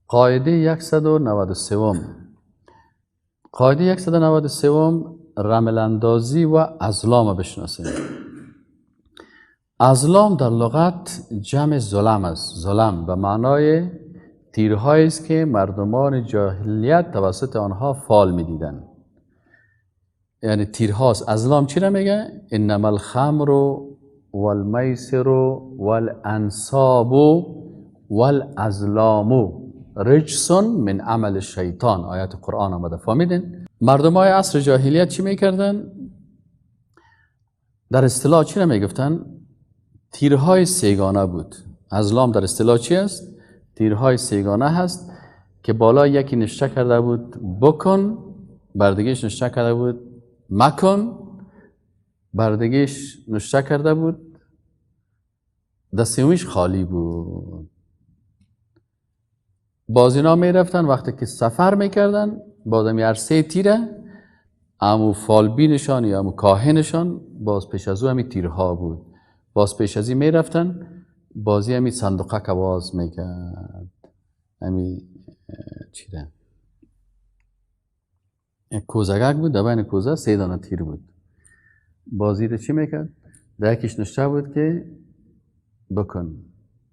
قاعده 193. قاعده 193 رمل اندازی و ازلام بشناسیم. ازلام در لغت جمع ظلم است. ظلم به معنای تیرهایی است که مردمان جاهلیت توسط آنها فال میدیدند. یعنی تیرهاست. ازلام چی را میگه؟ انما الخمر والمیسر والانصاب والازلام رجس من عمل الشیطان. آیات قرآن آمده. فهمیدین؟ مردم های عصر جاهلیت چی میکردن؟ در اصطلاح چی را میگفتن؟ تیرهای سیگانه بود. ازلام در اصطلاح چی است؟ تیرهای سیگانه هست که بالا یکی نشته کرده بود بکن، بردگیش نشته کرده بود مکن، بردگیش نشته کرده بود دستیویش خالی بود. باز اینا میرفتن وقتی که سفر میکردن، بازم عرصه تیره امو فالبینشان یا امو کاهنشان باز پیش از او همی تیرها بود. باز پیش از این میرفتن بازی همی صندوقه که باز میکرد، همی چیره یک کوزگک بود، در بین کوزه 3 دانه تیر بود. بازی رو چی میکرد؟ در یکیش نشته بود که بکن،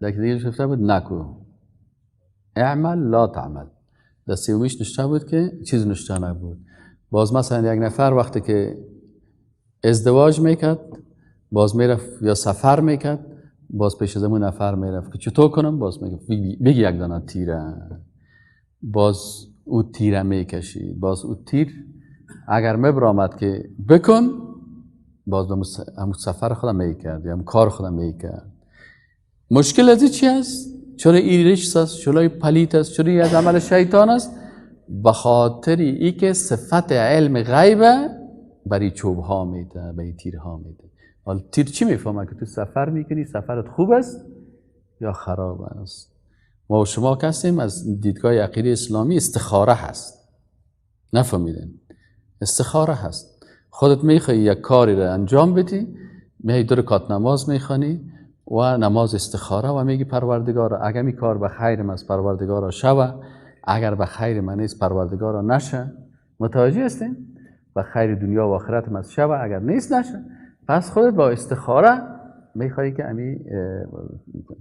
در یکی دیگه نشته بود نکو، اعمل لا تعمل. در سومیش نشته بود که چیز نشته نبود. باز مثلا یک نفر وقتی که ازدواج میکرد باز میرفت یا سفر میکرد، باز پیش از اون نفر میرفت که چطور کنم، باز میگفت بگی یک دانه تیره، باز او تیره میکشید. باز او تیر اگر مبرامد که بکن، باز همون سفر خودم میکرد یا همون کار خودم میکرد. مشکل از چی است؟ چرا این رجس است؟ چرا این پلیت است؟ چرا این از عمل شیطان است؟ به خاطر ای که صفت علم غیب برای چوب ها میده، برای تیرها میده. حالا تیر چی میفهمه که تو سفر میکنی، سفرت خوب است یا خراب است؟ ما و شما کسیم از دیدگاه عقیده اسلامی استخاره هست. نفهمیدین؟ استخاره هست. خودت میخوای یک کاری را انجام بدی، میای 2 رکعت نماز میخوانی و نماز استخاره و میگی پروردگارا اگر می کار به خیر من است پروردگارا شوه، اگر به خیر من نیست پروردگارا نشه. متوجه هستین؟ به خیر دنیا و آخرت من شوه، اگر نیست نشه. پس خودت با استخاره میخوایی که امی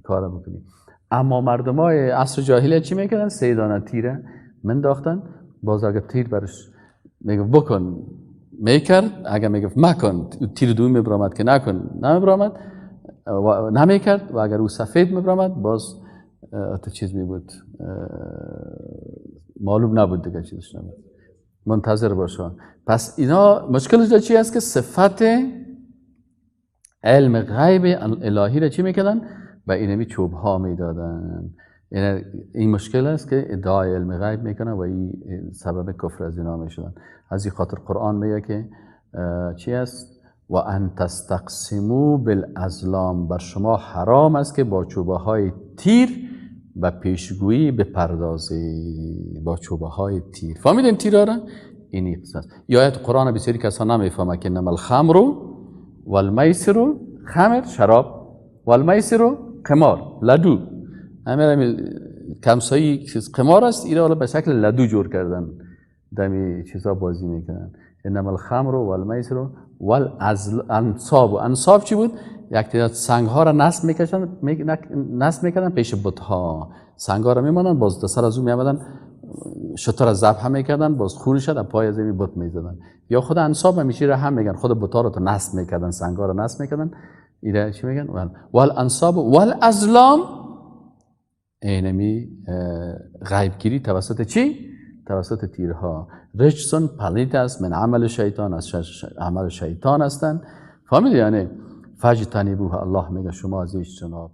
کار بکنی. اما مردم های عصر جاهلیت چی میکردن؟ 3 دانه تیره منداختن، باز اگر تیر برش میگفت بکن میکرد، اگر میگفت مکن تیر دوم میبرامد که نکن نمیبرامد و نمیکرد، و اگر او سفید میبرامد باز تو چیز میبود، معلوم نبود دیگه، چیزش نبود، منتظر باشه. پس اینا مشکلش چی است؟ که صفت علم غیب الهی را چی میکردن؟ به اینمی چوب ها میدادن. این مشکل است که ادعای علم غیب میکنن و این سبب کفر از اینا میشدن. از این خاطر قرآن میگه که چی است؟ و ان تستقسموا بالازلام، بر شما حرام است که با چوبه های تیر و پیشگویی بپردازید. با چوبه های تیر. فهمیدین تیرها را؟ این قسم است. یا آیت قرآن بسیاری کسان نمیفهمه که انما الخمر والمیسر، خمر شراب، والمیسر قمار لدو، همین کمسایی چیز قمار است، اینا حالا به شکل لدو جور کردن، دمی چیزا بازی میکنن. انما الخمر والمیسر والانصاب. انصاب چی بود؟ یک تعداد سنگ ها را نصب میکشن، نصب میکردن پیش بت ها، سنگ ها را میماندن، باز سر از اون میامدن شتر را ذبح میکردن، باز خونش را پای از این بت میزدن. یا خود انصاب همیشه را هم میگن، خود بت ها را تو نصب میکردن، سنگ ها را نصب میکردن. اینا چی میگن؟ والانصاب والازلام، اینمی غیبگیری توسط چی؟ توسط تیرها. رجسون پلید است، من عمل شیطان، از عمل شیطان هستند. فهمیدی؟ یعنی فاجتنبوه، الله میگه شما از اجتناب.